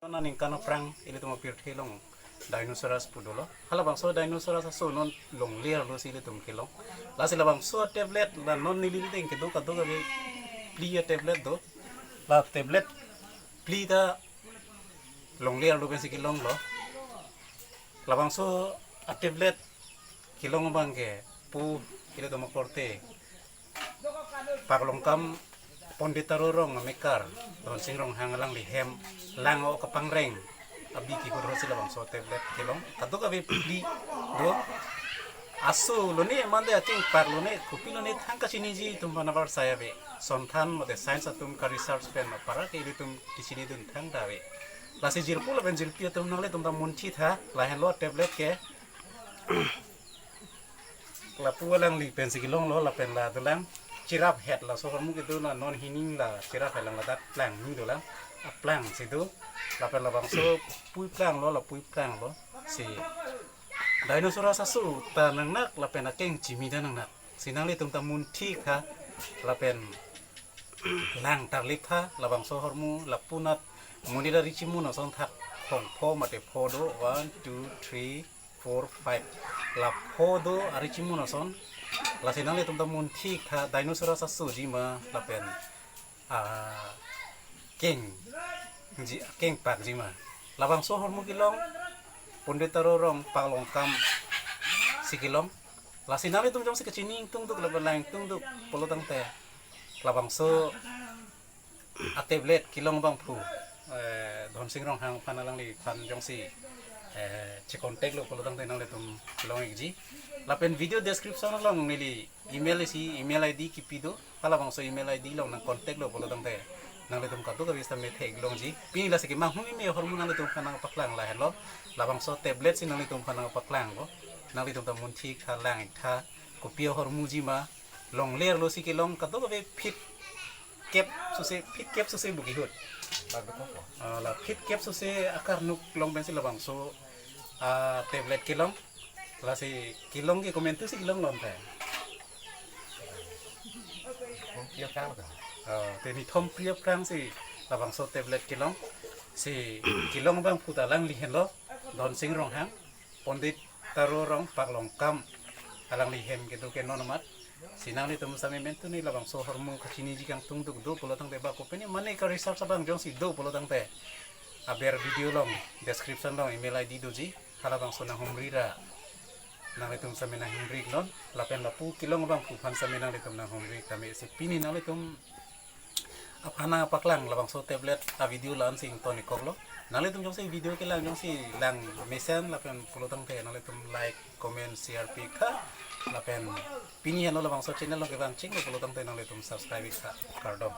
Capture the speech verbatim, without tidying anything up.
Non aningkan aphrang ilitum apirthe along Dinosaurus pu dolo. Halabangso Dinosaurus aso non longle arlo si ilitum kelong. Lasi labangso tablet la non neli ateng kedo kadokave phli a-tablet do. La tablet phli ta longle arlo pensi kelonglo. Labangso a-tablet kelong abang ke pu ilitum akorte Paklongkam Pondit Taro Rong amekar Dhonsing Ronghang alangli hem lang-o kapangreng abi kehut ahut si labangso tablet kelong. Kadokave phli do. Aso lone mande akengpak lone kopi lone thang kachiniji atum aphan avarsai ave. Sonthan mate science atum ka-research pen apara ke ilitum kachinidun thangta ave. Lasi jirpo lapen jirpi atum nanglitum ta munthi tha, lahenlo tablet ke. Lapu alangli pensi kelonglo lapen la dolang cherap het, laso ahormu kedo na non hining la cherap het lang ladak plang ni dolang, aplang si do, lapen labangso pui planglo, la pui planglo si Dinosaurus aso ta nangnak lapen akeng chimi ta nangnak si nanglitum ta munthi tha lapen lang tarlip tha. Labangso ahormu lapunat monit ari chimun ason thak khong pho mate pho do, one, two, three, four, five. La pho do ari chimun ason. Lasi nanglitum ta munthi tha Dinosaurus asoji ma lapen akeng ji, akengpakji ma. Labangso ahormu kelong Pondit Taro Rong Paklongkam si kelong. Lasi nanglitum jongsi kachini ingtungduk lapen lang ingtungduk pulo tangte labangso a-tablet kelong abangphu, eh, Dhonsing Ronghang aphan alangliphan jongsi, eh, che-contact lo pulo tangte nanglitum kelong ikji. Lapen video description along neli email isi, email I D kipi do. Halabangso email I D along nang contact lo pulo tangte nanglitum kadokave sita methek longji. Pini lasi kemang humi me ahormu nanglitum aphan nangpaklang lahenlo. Labangso tablet si nanglitum aphan nangpaklanglo. Nanglitum ta munthi tha, lang tha, kopi ahormuji ma, longle arlo si kelong, kadokave feet kep sose, feet kep sose bu kehut. Ah, la feet kep sose akarnuk along pensi labangso, ah, tablet kelong. Lasi kelong ke komantu si kelong lom ta. Thom phli aphrang ta. Oh, te ni thom phli aphrang si labangso tablet kelong. Si kelong abangphu ta alangli henlo, Dhonsing Ronghang, Pondit Taro Rong Paklongkam alangli hem kedo ke non amat. Si nanglitum sami mentu ni labangso ahormu kachiniji kangtungduk do pulo tangte ba kopine mane ka-research abang jongsi do pulo tangte aber video along description along email I D doji. Halabangso nanghumri ra nanglitum sami nanghumri non. Lapen lapu kelong abangphu aphan sami nanglitum nanghumri kami si pini nanglitum aphan nangpaklang labangso tablet a-video la-an si ington ikoklo. Nanglitum jongsi video kelang jongsi lang mesen lapen pulo tangte nanglitum like, comment, share pi tha. Lapen pini henlo labangso channel along kevang chinglo pulo tangte nanglitum subscribe ik tha. Kardom.